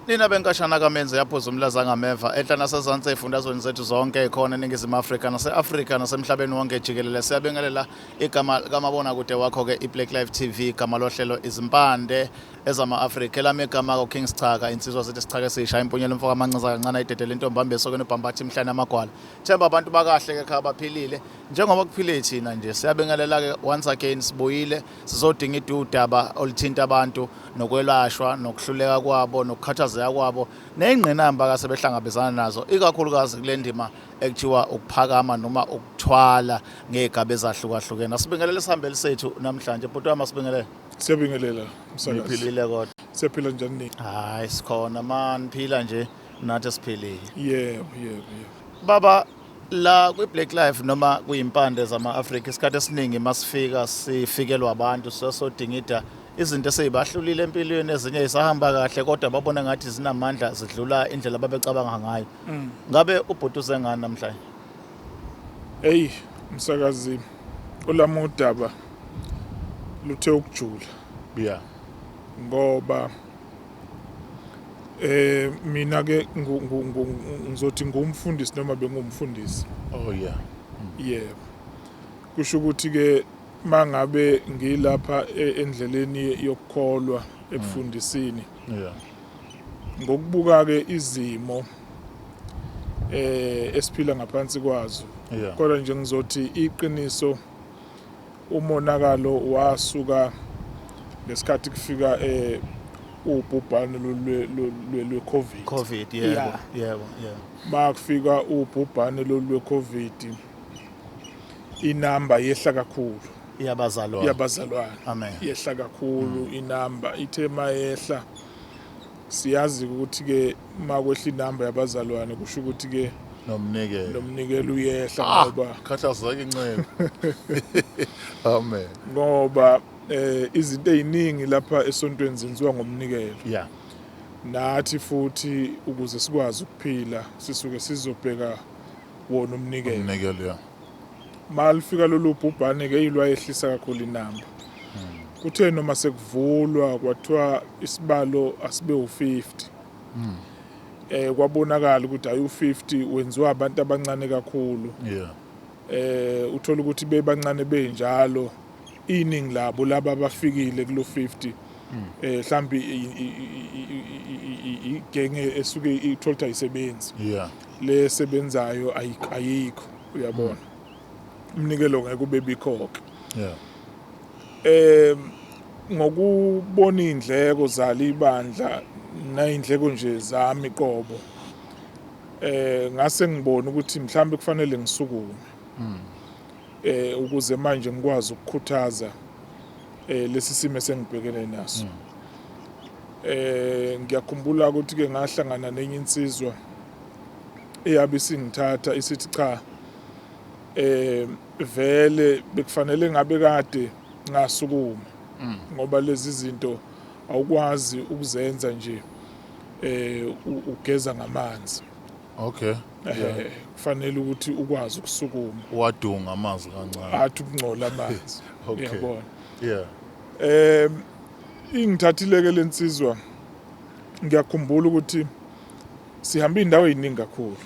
Nina benkashana kaMenzi yaphuza umlaza ngameva enhla nasezansi ezifundazweni zethu zonke khona eNingizimu Afrika nase-Afrika nasemhlabeni wonke jikelele. Siyabingelela igama kamabonakude wakho-ke i-Black Life TV, igama lohlelo izimpande ezama-Afrika. Elami igama ko-King Sichaka, insizwa sithi sichaka esisha impunyela umfo kamancinza kancane ayidedele intombi hambe esokweni ubhambatha imhlane amagwala. Themba abantu bakahle ke khaya baphilile njengoba kuphile thina nje. Siyabingelela-ke once again, sibuyile sizodinga idudaba oluthinta abantu nokwelashwa nokuhluleka kwabo nokukhathazeka kwabo ney'ngqinamba kasebehlangabezana nazo, ikakhulukazi kule ndima ekuthiwa ukuphakama noma ukuthwala ngey'gaba ezahlukahlukene. Asibingelele isihambeli sethu namhlanje. Bhuti wami, asibingelele. Siyabingelela msakazi. Niphilile kodwa? Siyaphila, njani nini? Hayi, sikhona man, phila nje nathi siphilile. Yebo. Baba, la kwi-Black Life noma kuyimpande zama-Afrika, isikhathi esiningi masifika sifikelwa abantu sesodingida izinto eseyibahlulile empilweni, ezinye zisahamba kahle kodwa babona ngathi zinamandla zidlula indlela ababecabanga ngayo. Ngabe ubhuti usengani namhlanje? Hey msakazi, olami udaba luthe ukujula ngoba mina ke ngizothi ngumfundisi noma bengumfundisi. Oh yeah. Yebo. Kusho ukuthi ke mangabe ngilapha endleleni yokukholwa ebufundisini, ngokubuka ke izimo esiphila ngaphansi kwazo, kodwa nje ngizothi iqiniso, umonakalo wasuka ngesikhathi kufika ubhubhane lwe COVID. COVID, yebo. Yebo. Makufika ubhubhane lolu lwe COVID, inamba yehla kakhulu. Iyabazalwane. Yabazalwane. Amen. Yehla kakhulu inamba. Ithe mayehla, siyazi ukuthi ke makwehla inamba yabazalwane kusho ukuthi ke nomnikelo nomnikelo uyehla ngoba khathazeka incebo, amen. Ngoba izinto eziningi lapha esontweni zenziwa ngomnikelo. Nathi futhi ukuze sikwazi ukuphila sisuke sizobheka wona umnikelo. Umnikelo, yeah. Malifika lolu bhubhane ke ilwayehlisa kakhulu inamba. Kuthe noma sekuvulwa kwathiwa isibalo asibe u50, kwabonakala ukuthi ayi, u50 wenziwa abantu abancane kakhulu. Uthola ukuthi bebancane benjalo, iningi labo laba abafikile kulo 50 mhlambi igenge esuke ithola ukuthi ayisebenzi, lesebenzayo ayikho, uyabona, umnikelo ngeke ube bikho-ke. Ngokubona indleko zali ibandla nayindleko nje zami qobo, ngase ngibona ukuthi mhlambe kufanele ngisukume ukuze manje ngikwazi ukukhuthaza lesi simo esengibhekene naso. Ngiyakhumbula ukuthi ke ngahlangana nenye insizwa eyabe isingithatha isithi cha, vele bekufanele ngabe kade ngasukuma ngoba lezi zinto awukwazi ukuzenza nje ugeza ngamanzi. Kufanele ukuthi ukwazi ukusukuma. Wadunga amanzi kancane. Athi ukungcola amanzi. Uyabona? Yeah. Ingithathile ke lensizwa. Ngiyakhumbula ukuthi sihamba indawo eziningi kakhulu.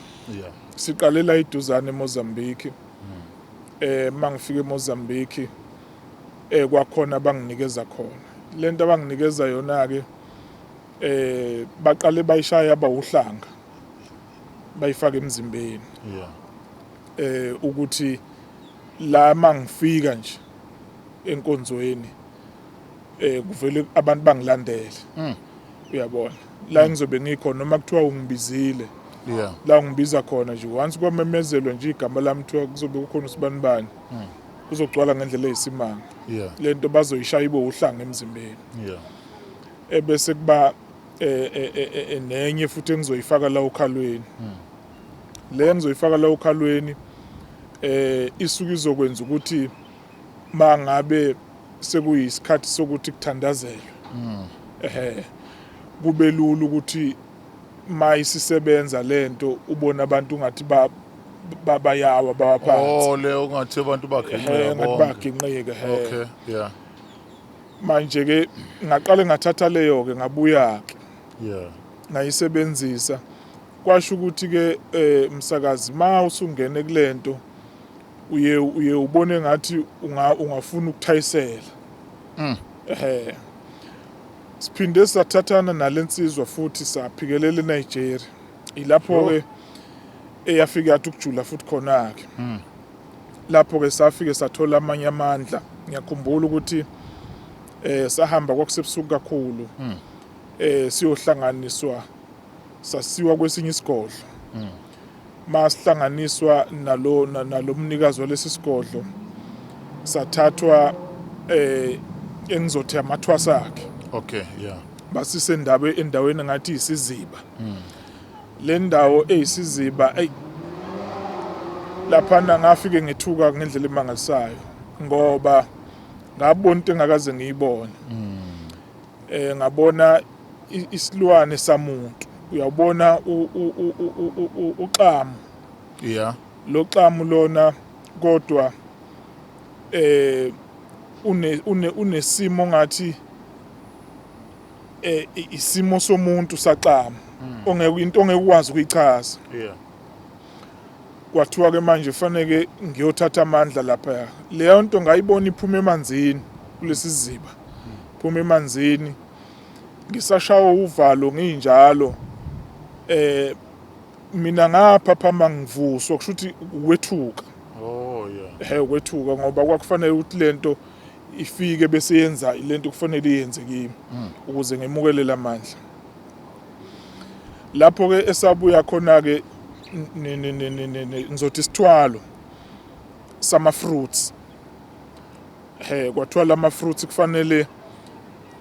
Siqalela iduzane eMozambique. Mangifika eMozambique kwakhona abanginikeza khona. Lento abanginikeza yona ke baqale bayishaya abawuhlanga bayifaka emzimbeni. Ukuthi la mangifika nje enkonzweni kuvele abantu bangilandele. Uyabona? La ngizobe ngikhona noma kuthiwa ungibizile, la ungibiza khona nje, once kwamemezelwa nje igama lami kuthiwa kuzobe kukhona usibanibani, kuzogcwala ngendlela eyisimanga. Lento bazoyishaya ibe uhlanga emzimbeni. Ebese kuba nenye futhi engizoyifaka la okhalweni. Le engizoyifaka la okhalweni isuke izokwenza ukuthi mangabe sekuyisikhathi sokuthi kuthandazelwe, kube lula ukuthi mayisisebenza lento ubona abantu ngathi bayawa bawaphansi. Oh, le ungathi abantu baginqika ngathi bonke. Baginqika, he. Manje ke ngaqale ngathatha leyo ke, ngabuya ke. Ngayisebenzisa, kwasho ukuthi ke msakazi, ma usungene kulento uye ubone ngathi ungafuna ukuthayisela. Siphinde sathathana nalensizwa futhi saphikelela eNigeria. Ilapho ke eyafika yathi ukujula futhi khona ke. Lapho ke safike sathola amanye amandla. Ngiyakhumbula ukuthi sahamba, kwakusebusuku kakhulu, siyohlanganiswa, sasiwa kwesinye isigodlo. Masihlanganiswa nalo mnikazi walesi sigodlo, sathathwa engizothi amathwasa akhe. Basise endaweni ngathi isiziba. Le ndawo eyisiziba, ey, laphana ngafike ngethuka ngendlela emangalisayo, ngoba ngabona into engakaze ngiyibone. Ngabona isilwane samuntu, uyabona, uxamu. Lo xamu lona kodwa une une unesimo ngathi isimo somuntu saxamu, ongeke into ongeke ukwazi ukuyichaza. Kwathiwa ke manje faneke ngiyothatha amandla lapha. Leyo nto ngayibona iphuma emanzini kulesiziba, phuma emanzini. Ngisashawa uvalo nginjalo, mina ngapha phama ngivuswa, kusho ukuthi ukwethuka. Ukwethuka, ngoba kwakufanele ukuthi lento ifike bese yenza lento kufanele iyenze kimi ukuze ngemukele lamandla. Lapho ke esabuya khona ke, ngizothi isithwalo sama fruits. Kwathiwa lama fruits kufanele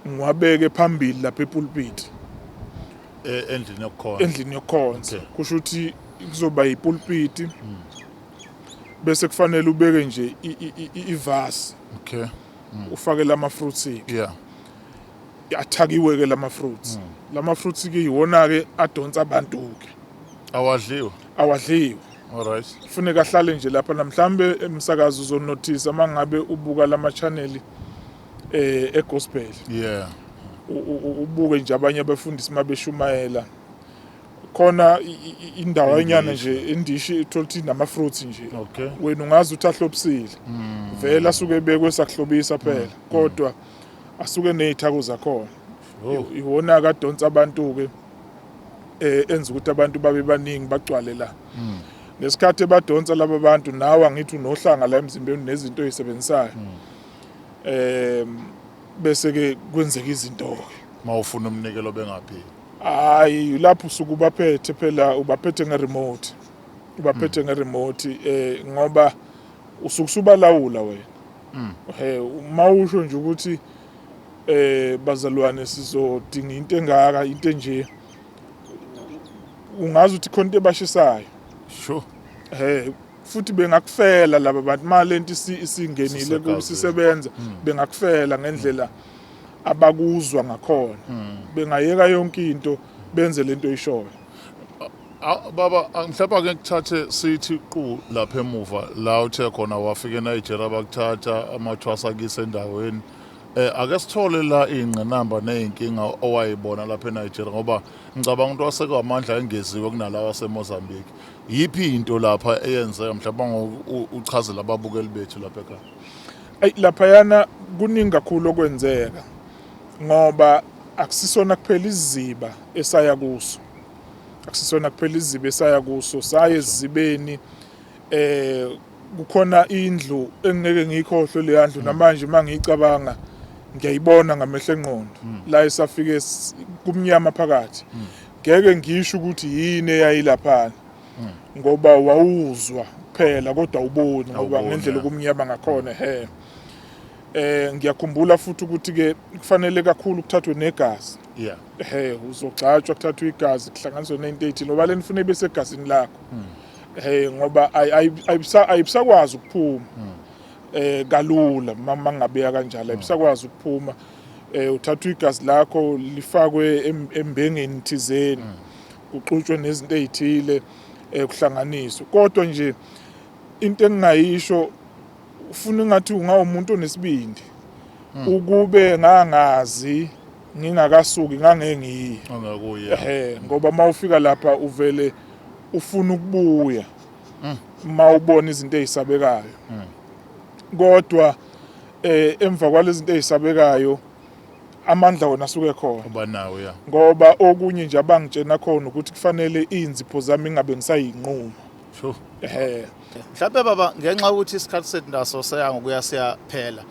ngiwabeke phambili lapha epulpit. Endlini yokukhonza. Endlini yokukhonza. Kusho ukuthi kuzoba yipulpit, bese kufanele ubeke nje ivasi, ufake lama fruits ke. Athakiwe ke lama fruits. Lama fruits ke iwona ke adonsa abantu ke. Awadliwe. Awadliwe. All right. Kufuneka ahlale nje lapha. Namhlambe emsakazo uzonothisa mangabe ubuka lama channel egospel. Ubuke nje abanye abafundisi mabeshumayela khona indawo enyana nje, indishi, ithola ukuthi nama fruits nje. Wena ungazi ukuthi ahlobisile vele, asuke ebekwe sakuhlobisa phela, kodwa asuke nezithako zakhona. Iwona kadonsa abantu ke, enza ukuthi abantu babe baningi, bagcwale la. Ngesikhathi ebadonsa laba bantu, nawe angithi unohlanga la emzimbeni nezinto oyisebenzisayo, bese ke kwenzeka izinto ke. Mawufuna umnikelo bengaphili. Hayi, lapho usuke ubaphethe phela, ubaphethe ngeremote, ubaphethe ngeremote, ngoba usuke usubalawula wena. Uma usho nje ukuthi bazalwane, sizodinga into engaka, into enje, ungazi ukuthi khona into ebashisayo. Futhi bengakufela laba bantu ma lento isingenile. Isisegazini. Kusisebenza, bengakufela ngendlela abakuzwa ngakhona, bengayeka yonke into benze lento oyishoyo. Baba, mhlawumbe ake ngikuthathe sithi qu lapha emuva la uthe khona wafika eNigeria, bakuthatha amathwasa akise endaweni. Ake sithole la ingqinamba nezinkinga owayibona lapha eNigeria, ngoba ngicabanga ukuthi wasekwamandla engeziwe kunalawa aseMozambique. Yiphi into lapha eyenzeka, mhlawumbe uchazela ababukeli bethu lapha ekhaya? Ayi, laphayana kuningi kakhulu okwenzeka, ngoba akusisona kuphela isiziba esaya kuso, akusisona kuphela isiziba esaya kuso. Saya esizibeni, kukhona indlu engeke ngiyikhohlwe leya ndlu. Namanje mangiyicabanga ngiyayibona ngamehlo engqondo la esafike kumnyama phakathi. Ngeke ngisho ukuthi yini eyayilaphana, ngoba wawuzwa kuphela kodwa awuboni, ngoba Awuboni, ngendlela okumnyama ngakhona. Ngiyakhumbula futhi ukuthi ke kufanele kakhulu kuthathwe negazi. Uzogcatshwa, kuthathwe igazi, kuhlanganiswe nento eyithile, ngoba leni funa ibe segazini lakho, ngoba ayibisakwazi ukuphuma kalula. Mangabeya kanjalo, ayibisakwazi ukuphuma. Uthatha igazi lakho lifakwe embengeni thizeni, kuxutshwe nezinto ezithile, kuhlanganiswe. Kodwa nje into engingayisho, ufuna ngathi ungawumuntu onesibindi. Ukube ngangazi Ngingakasuki ngangeke ngiye. Ongakuye. Ehhe, ngoba mawufika lapha uvele ufuna ukubuya. Mawubona izinto ezisabekayo. Kodwa emva kwalezi zinto ezisabekayo amandla wona asuke khona. Uba nawo ya. Ngoba okunye nje abangitshena khona ukuthi kufanele inzipho zami ngingabe ngisayinquma. Sure. Ehhe. Mhlawumbe baba, ngenxa yokuthi isikhathi sethu naso seya ngokuya siyaphela,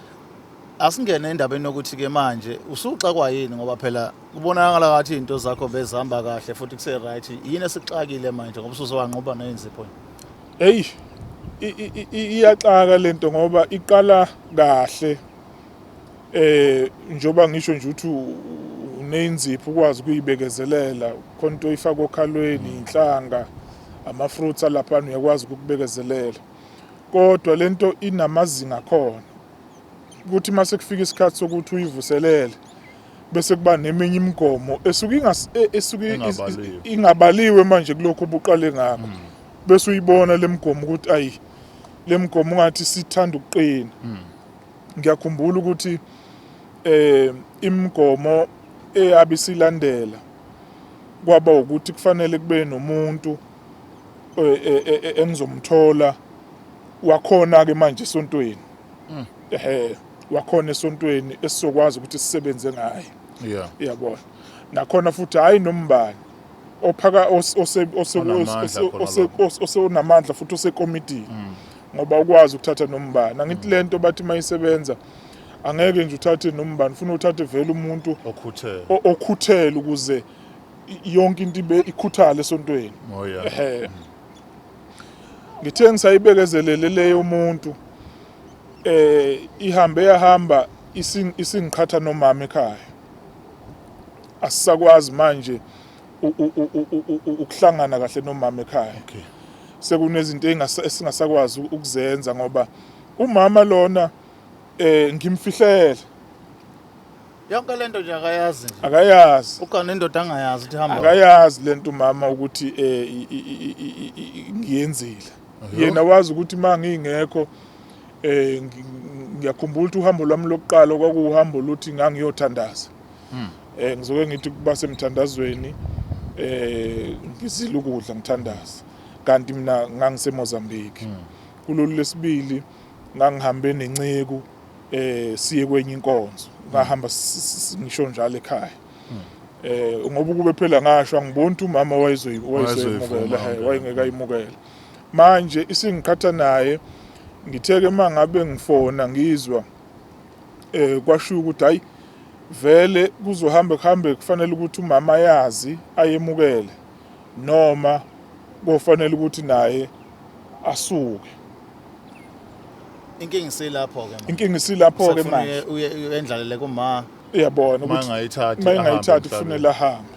asingene endabeni yokuthi ke manje usuxakwa yini, ngoba phela kubonakala ngathi izinto zakho bezihamba kahle futhi kuse right. Yini esixakile manje ngoba usuzowanqoba nezinzipho? Hey, iyaxaka lento ngoba iqala kahle, njoba ngisho nje ukuthi unenzipho ukwazi ukuyibekezelela, khona into oyifaka okhalweni, inhlanga, ama fruits alapha, uyakwazi ukukubekezelela, kodwa lento inamazinga khona ukuthi mase kufika isikhathi sokuthi uyivuselele bese kuba neminye imigomo esuke esuke Ingabaliwe. Ingabaliwe manje kulokhu obuqale ngakho, bese uyibona lemigomo ukuthi ayi, lemigomo ungathi sithanda ukuqina. Ngiyakhumbula ukuthi imigomo eyabe isilandela kwaba ukuthi kufanele kube nomuntu engizomthola wakhona ke manje esontweni, ehe, wakhona esontweni esizokwazi ukuthi sisebenze ngaye. Uyabona, nakhona futhi hayi nombani ophaka ose Onamandla khona lapho. Osenamandla futhi osekomitini, ngoba ukwazi ukuthatha nombani, angithi lento bathi mayisebenza angeke nje uthathe nombani, ufuna uthathe vele umuntu okhuthele, okhuthele ukuze yonke into ibe ikhuthale esontweni. Oh yeah. Ehe, ngithe ngisayibekezelele leyo muntu, ihambe yahamba isingiqhatha nomama ekhaya, asisakwazi manje ukuhlangana kahle nomama ekhaya. Sekunezinto esingasakwazi ukuzenza ngoba umama lona ngimfihlele. Yonke lento nje akayazi nje. Akayazi. Ukhona indoda angayazi ukuthi hamba. Akayazi lento umama ukuthi ngiyenzile. Yena wazi ukuthi mangingekho, ngiyakhumbula ukuthi uhambo lwami lokuqala kwakuwuhambo luthi ngangiyothandaza. Ngizoke ngithi kuba semthandazweni, ngizila ukudla ngithandaza, kanti mina ngangise Mozambique. Kulolu lesibili ngangihambe nenceku, siye kwenye inkonzo, ngahamba ngisho njalo ekhaya, ngoba ukube phela ngasho angiboni ukuthi umama wayezoyimukela. Wayezovuma. Wayengekayimukela. Manje isingiqhatha naye, ngitheke mangabe ngifona ngizwa kwashiwo ukuthi hayi vele kuzohamba kuhambe, kufanele ukuthi umama yazi ayemukele noma kofanele ukuthi naye asuke. Inkinga isilapho ke manje. Inkinga isilapho ke Sekufuna manje. Uye uyendlalele kuma. Uyabona ukuthi Mangayithathi uma ingayithathi ahambe. Kufanele ahambe.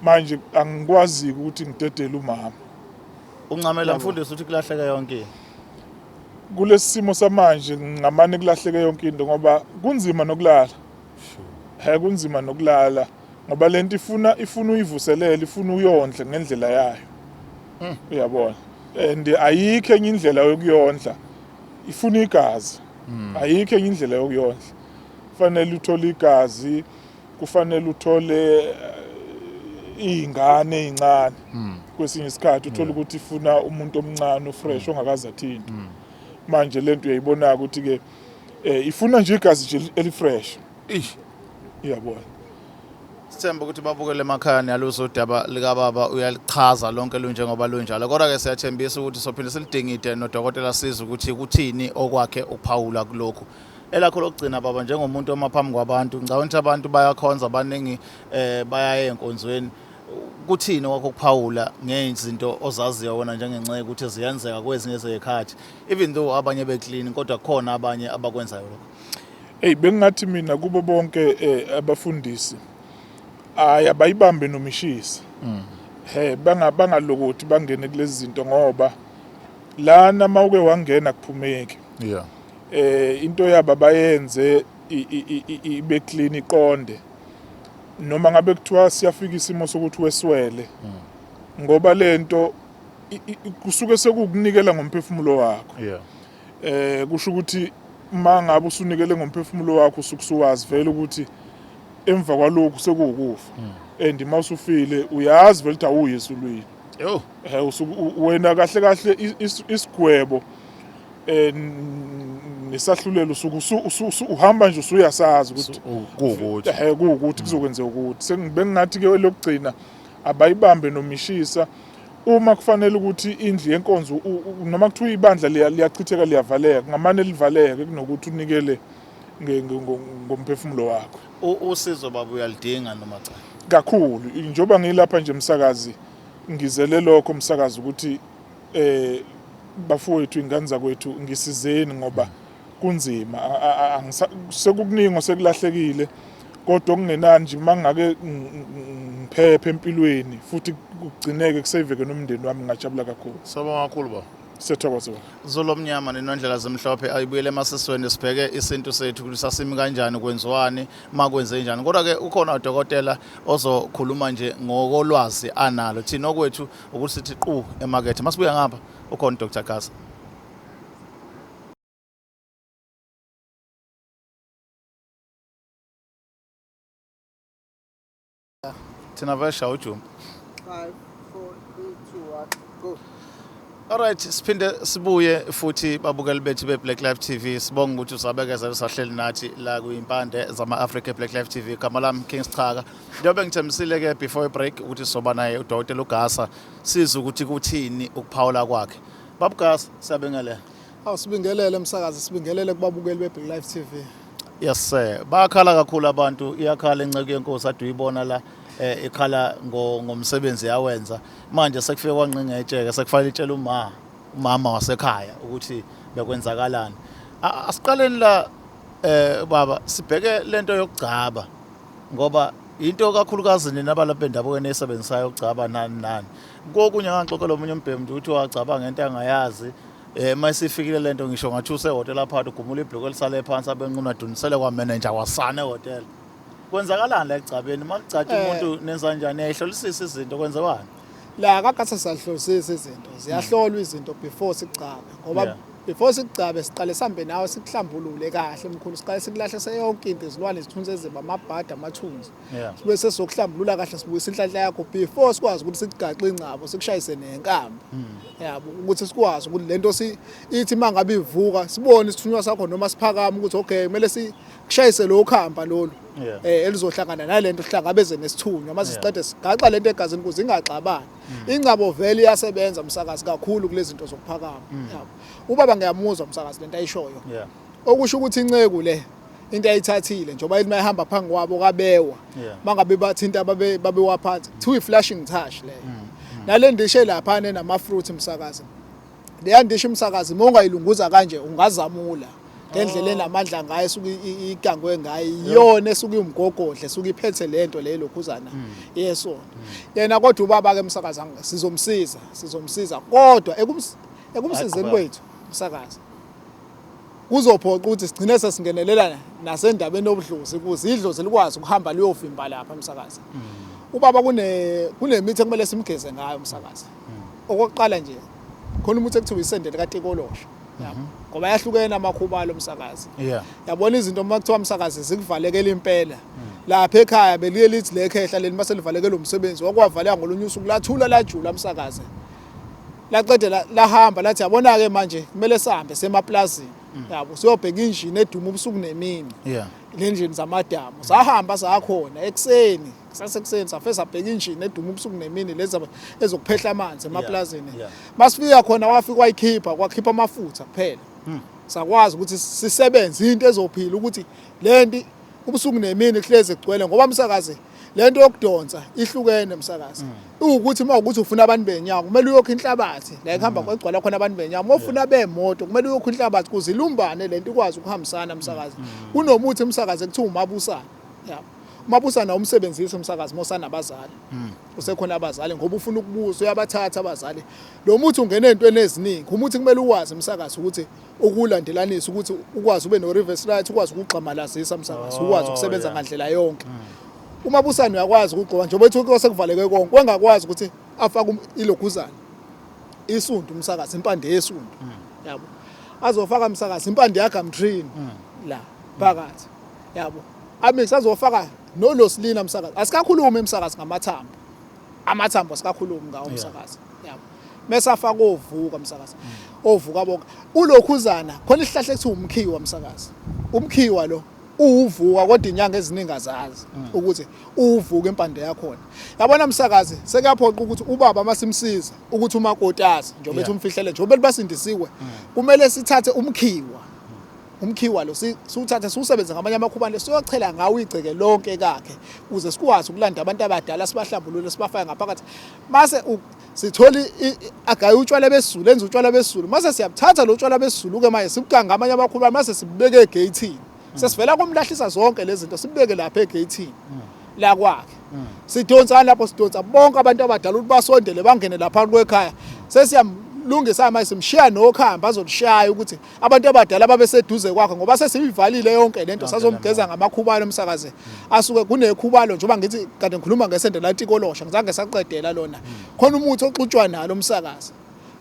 Manje angikwazi ukuthi ngidedele umama. Uncamela mfundisi ukuthi kulahleke yonke into. Kulesi simo samanje ngamane kulahleke yonke into ngoba kunzima nokulala. He, kunzima nokulala ngoba lento ifuna uyivuselele, ifuna uyondle ngendlela yayo, uyabona, and ayikho enye indlela yokuyondla, ifuna igazi. Ayikho enye indlela yokuyondla, kufanele uthole igazi, kufanele uthole iy'ngane ey'ncane. Kwesinye isikhathi uthole ukuthi ifuna umuntu omncane ofresh ongakaze athinte. Manje lento uyayibona ukuthi-ke ifuna nje igazi nje elifresh. Ish. Uyabona. Sithemba ukuthi babukele emakhaya niyaluzwa udaba likababa, uyalichaza lonke lunjengoba lunjalo, kodwa-ke siyathembisa ukuthi sophinde silidingide nodokotela siza ukuthi kuthini okwakhe ukuphawula kulokhu. Elakho lokugcina baba, njengomuntu oma phambi kwabantu, ngicabanga ukuthi abantu bayakhonza abaningi, bayaya ey'nkonzweni, kuthini okwakho ukuphawula ngezinto ozaziyo wena njengenceku ukuthi ziyenzeka kwezinye zey'khathi, even though abanye beclean, kodwa kukhona abanye abakwenzayo lokho? Hey, bengingathi mina kubo bonke abafundisi, hayi, abayibambe nomishisa. He, bangalokothi bangene kulezi zinto ngoba lana mawuke wangena kuphumeki. Into yabo bayenze ibe clean, iqonde, noma ngabe kuthiwa siyafika isimo sokuthi weswele, ngoba lento kusuke sekukunikela ngomphefumulo wakho. Kusho ukuthi mangabe usunikele ngomphefumulo wakho usukusuwazi vele ukuthi Emva kwalokhu sekuwukufa. And uma usufile uyazi vele ukuthi awuyi ezulwini. Yo. Eh wena kahle kahle isigwebo eh nesahlulelo usuke uhamba nje usuyasazi ukuthi kuwukuthi eh kuwukuthi kuzokwenzeka ukuthi sengibengathi ke elokugcina abayibambe nomishisa uma kufanele ukuthi indlu yenkonzo noma kuthiwa ibandla liyachitheka liyavaleka ngamane livaleke kunokuthi unikele ngomphefumulo wakho. Usizo baba uyalidinga noma cha? Kakhulu njengoba ngilapha nje msakazi ngizele lokho msakazi ukuthi eh bafowethu ingane zakwethu ngisizeni ngoba kunzima sekukuningi osekulahlekile kodwa okungenani nje uma ngingake ngiphephe empilweni futhi kugcineke kuseveke nomndeni wami ngingajabula kakhulu. Siyabonga kakhulu baba. Siyathokoza baba. Zulu omnyama ninondlela zimhlophe ayibuyele emasisweni sibheke isintu sethu ukuthi sasimi kanjani kwenziwani makwenze njani kodwa ke ukhona udokotela ozokhuluma nje ngokolwazi analo thina okwethu ukuthi sithi qu emakethe masibuya ngapha ukhona uDr Gasa. Thina vesha ujump. 5 4 3 2 1 go. Alright, siphinde sibuye futhi babukeli bethu be Black Life TV. Sibonga ukuthi usabekezela usahleli nathi la kuyimpande zama Africa Black Life TV. Igama lami King Sichaka. Njengoba ngithembisile ke before break ukuthi soba naye uDokotela uGasa sizwe ukuthi kuthini ukuphawula kwakhe. Babu Gasa, siyabingelela. Awu sibingelele msakazi, sibingelele kubabukeli be Black Life TV. Yes sir. Bayakhala kakhulu abantu, iyakhala inceku yenkosi ade uyibona la eh ikhala ngomsebenzi yawenza. Manje sekufike kwanqinga etsheke sekufanele itshele uma umama wasekhaya ukuthi bekwenzakalani. Asiqaleni la eh baba sibheke lento yokugcaba ngoba into kakhulukazi nina abalapha bendabuko eniyisebenzisayo ukugcaba nani nani. Kokunye ngangixoxela omunye umbhemu ukuthi wagcaba ngento angayazi. Eh mayisifikile lento ngisho ngathi usehotela phakathi ugumula ibhloko elisale phansi abenquna dunisele kwa manager wasana ehotela. Kwenzakalani la egcabeni makugcatsha eh. umuntu nenza kanjani yayihlolisisa izinto kwenziwani? La kakade sahlolisisa izinto ziyahlolwa izinto before sigcabe ngoba before sigcabe siqale sihambe nawe sikuhlambulule kahle mkhulu siqale sikulahle seyonke into izilwane izithunzi eziba amabhadi amathunzi sibe sesizokuhlambulula kahle sibuyise inhlanhla yakho before sikwazi ukuthi sikugaxe ingcabo sikushayise nenkamba yabo ukuthi sikwazi ukuthi lento si ithi mangabe ivuka sibone isithunywa sakho noma siphakama ukuthi okay kumele sikushayise lo khamba lolu eh elizohlangana nalento sihlangabeze nesithunywa mase siqede sigaxa lento egazini ukuze ingaxabani hmm. ingcabo vele iyasebenza umsakazi kakhulu kulezi zinto zokuphakama hmm. yabo ubaba ngiyamuzwa umsakazi lento ayishoyo okusho ukuthi inceku le into ayithathile njengoba ithi mayihamba phambi kwabo kabewa mangabe bathinta babe babewaphansi kuthiwa i-flashing touch leyo mm, mm. nale ndishe lapha enama-fruit msakazi leya ndishi msakazi uma ungayilunguza kanje ungazamula ngendlela oh. enamandla ngayo esuke igangwe ngayo iyona esuke iwumgogodla esuke iphethe lento le lokhuzana mm. yesona yena kodwa ubaba ke msakazi sizomsiza sizomsiza kodwa ekumsizeni kwethu msakazi Kuzophoqa ukuthi sigcine sesingenelela nasendabeni yobudlozi ukuze idlozi likwazi ukuhamba liyovimba lapha emsakazi. Mm. Ubaba kune kunemithi ekumele simgeze ngayo umsakazi. Mm. Okokuqala nje khona umuthi ekuthiwa isende likatikoloshe. Yabo. Mm-hmm. Ngoba yahlukene amakhubalo omsakazi. Yeah. Yabona izinto uma kuthiwa umsakazi zikuvalekela impela. Mm. Lapha ekhaya beliye lithi lekhehla leli mase livalekela umsebenzi wakwavaleka ngolunye usuku lathula lajula umsakazi. Laqede lahamba lathi yabona-ke manje kumele sihambe semaplazini mm. yabo siyobheka injini eduma ubusuku nemini yeah. le njini zamadamu sahamba sakhona ekuseni kusasekuseni safe sabheka injini eduma ubusuku nemini lezi ezokuphehla amanzi emaplazini yeah. yeah. masifika khona wafika wayikhipha kwakhipha amafutha kuphela mm. sakwazi ukuthi sisebenze into ezophila ukuthi lento ubusuku nemini kuhlezi kugcwele ngoba msakazi lento yokudonsa ihlukene msakazi mm. ukuthi uma ukuthi ufuna abantu benyawo kumele uyokha inhlabathi la kuhamba mm. kwegcwala khona abantu benyawo uma ufuna bemoto kumele uyokha inhlabathi kuze ilumbane lento ikwazi ukuhambisana msakazi mm. kunomuthi msakazi ekuthiwa umabusana yabo umabusana umsebenzisi umsakazi mosanabazali usekhona abazali ngoba ufuna ukubusa uyabathatha abazali lo muthi ungena ezintweni eziningi umuthi kumele uwazi umsakazi ukuthi ukulandelanisa ukuthi ukwazi ube no reverse right ukwazi ukugxamalazisa msakazi oh, ukwazi ukusebenza yeah. ngandlela yonke mm. Umabusane uyakwazi ukugqoka njengoba ethi kwasekuvaleke konke wangakwazi ukuthi afake iloguzana isundu umsakazi impande yesundu mm. yabo azofaka umsakazi impande yagamtree mm. la phakathi yabo. Amix azofaka nolosilina msakazi. Asikakhulumi emsakazi ngamathambo. Amathambo asikakhulumi ngawo umsakazi. Yabo. Mese afaka ovuka msakazi. Ovuka bonke. Ulokhuzana khona isihlahla ekuthiwa umkhiwa msakazi. Umkhiwa lo uwuvuka kodwa inyanga eziningi azazi ukuthi uwuvuka impande yakhona. Yabona msakazi sekuyaphoqa ukuthi ubaba masimsiza ukuthi umakoti azi njengoba ethi umfihlele njengoba basindisiwe kumele sithathe umkhiwa. Umkhiwa lo siwuthathe siwusebenze ngamanye amakhubane siyochela ngawo igceke lonke kakhe ukuze sikwazi ukulanda abantu abadala sibahlambulule sibafake ngaphakathi mase sithola agaye utshwala besizulu enza utshwala besizulu mase siyabuthatha lo tshwala besizulu ke manje sibuganga ngamanye amakhubane mase sibubeke egeyithini sesivela kumlahlisa zonke lezi zinto sibubeke lapha egeyithini la kwakhe sidonsa lapho sidonsa bonke abantu abadala ukuthi basondele bangene lapha kwekhaya sesiyamlungisa manje simshiya nokhamba azolishaya ukuthi abantu abadala babeseduze kwakhe ngoba sesiyivalile yonke lento sazomgeza ngamakhubalo umsakaze asuke kunekhubalo njengoba ngithi kade ngikhuluma ngesende latikolosha ngizange saqedela lona khona umuthi oxutshwa nalo umsakaze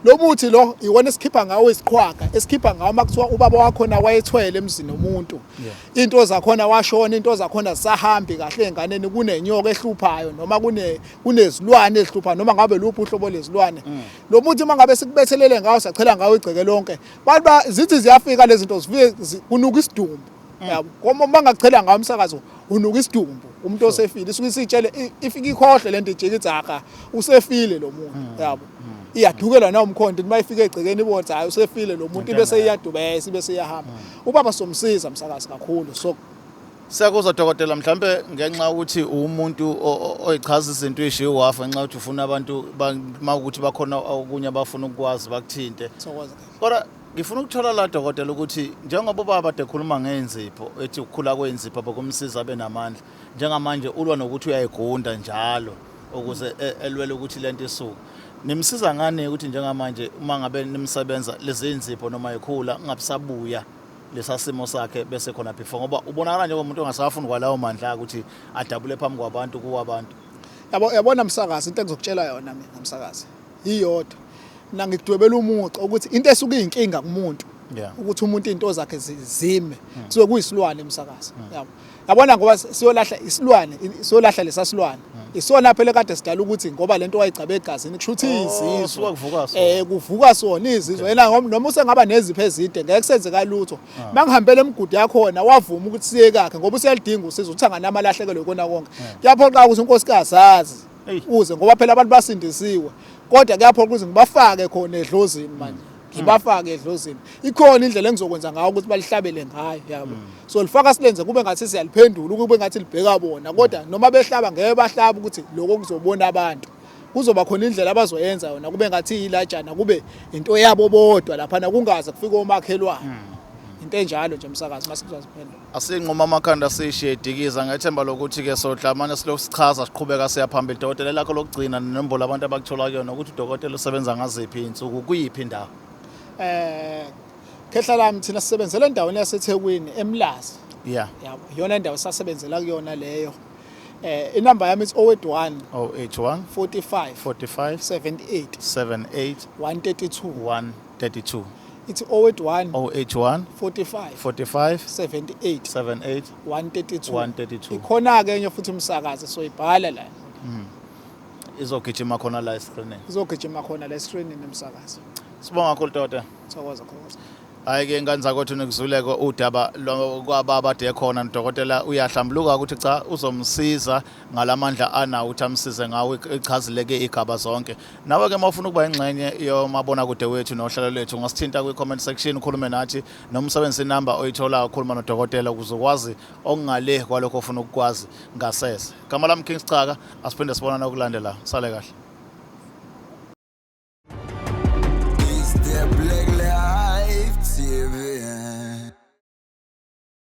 lo muthi lo iwona esikhipha ngawo isiqhwaga esikhipha ngawo makuthiwa ubaba wakhona wayethwele emzini womuntu into zakhona washona into zakhona zisahambi kahle enganeni kunenyoka ehluphayo noma kune kunezilwane ezihluphayo noma ngabe luphi uhlobo lezilwane lo muthi uma ngabe sikubethelele ngawo sachela ngawo igceke lonke bantu zithi ziyafika lezi zinto zifike kunuka isidumbu yabo ngoba uma ngachela ngawo umsakazo unuka isidumbu umuntu osefile isuke isitshele ifike ikhohle lento ijike ithi aha usefile lo muntu yabo iyadukelwa na umkhonto uma ifika egcekeni ibona hayi usefile lo muntu ibe seyiyadubesa ibe seyiyahamba ubaba somsiza msakazi kakhulu so Siyakuzwa dokotela mhlambe ngenxa ukuthi umuntu oyichaza izinto ishiye wafa ngenxa ukuthi ufuna abantu mawukuthi bakhona okunye abafuna ukukwazi bakuthinte. Thokoza. Kodwa ngifuna ukuthola la dokotela ukuthi njengoba ubaba de khuluma ngenzipho ethi ukukhula kwenzipho bokumsiza abe namandla njengamanje ulwa nokuthi uyayigunda njalo ukuze elwele ukuthi lento isuke. Nimsiza ngani ukuthi njengamanje uma ngabe nimsebenza lezi nzipho noma ikhula kungabisabuya lesa simo sakhe bese khona before ngoba ubonakala njengomuntu ongasafuni kwalawo mandla ukuthi adabule phambi kwabantu kuwabantu. Yabo yabona msakazi into engizokutshela yona mina msakazi iyodwa mina ngikudwebela umuca ukuthi into esuke iyinkinga kumuntu ukuthi umuntu into zakhe zime kusuke kuyisilwane msakazi yabo yabona ngoba siyolahla isilwane siyolahla lesa silwane isona phela kade sidala ukuthi ngoba lento wayigcaba egazini kusho ukuthi Oh, izizwe suka kuvuka sona. kuvuka sona izizwe yena noma usengaba nezipho ezide ngeke kusenzeka lutho mangihambele emgudi yakhona wavuma ukuthi siye kakhe ngoba usiyalidinga usizo uthi anganamalahlekelo ikona konke kuyaphoqa ukuthi unkosikazi azi Eyi. uze ngoba phela abantu basindisiwe kodwa kuyaphoqa ukuthi ngibafake khona edlozini manje ngibafake edlozini ikhona indlela engizokwenza ngayo ukuthi balihlabele ngayo yabo so lifaka silenze kube ngathi siyaliphendula kube ngathi libheka bona kodwa noma behlaba ngeke bahlaba ukuthi lokho kuzobona abantu kuzoba khona indlela abazoyenza yona kube ngathi yilajana kube into yabo bodwa laphana kungaze kufike omakhelwane into enjalo nje msakazi masikuzaziphendula Asinquma amakhanda sishiye dikiza ngethemba lokuthi ke sodlamane silokhu sichaza siqhubeka siya phambili dokotela lakho lokugcina nenombolo abantu abakuthola kuyona ukuthi udokotela usebenza ngaziphi izinsuku kuyiphi indawo. Khehla lami thina sisebenzela endaweni yaseThekwini eMlazi. Yeah. Yabo iyona indawo sasebenzela kuyona leyo. Inamba yami is 081 081 45 45 78 78 132 132 ithi 081 081 45 45 78 78 132 132. Ikhona ke enye futhi umsakazi soyibhala la. Izogijima khona la escreenini. Izogijima khona la escreenini umsakazi. Sibonga kakhulu dokotela. Thokoza thokoza. Hayi ke ngane zakwethu nikuzuleko udaba kwababa de khona nodokotela uyahlambuluka ukuthi cha uzomsiza ngalamandla anawo ukuthi amsize ngawo ichazile ke igaba zonke. Nawe ke mawufuna ukuba ingxenye yomabonakude wethu nohlelo lwethu ungasithinta kwi comment section ukhulume nathi noma usebenzise inamba oyitholayo ukhuluma nodokotela ukuze ukwazi okungale kwalokho ofuna ukukwazi ngasese. Gama lami King Schaka asiphinde sibonane okulandelayo. Sale kahle.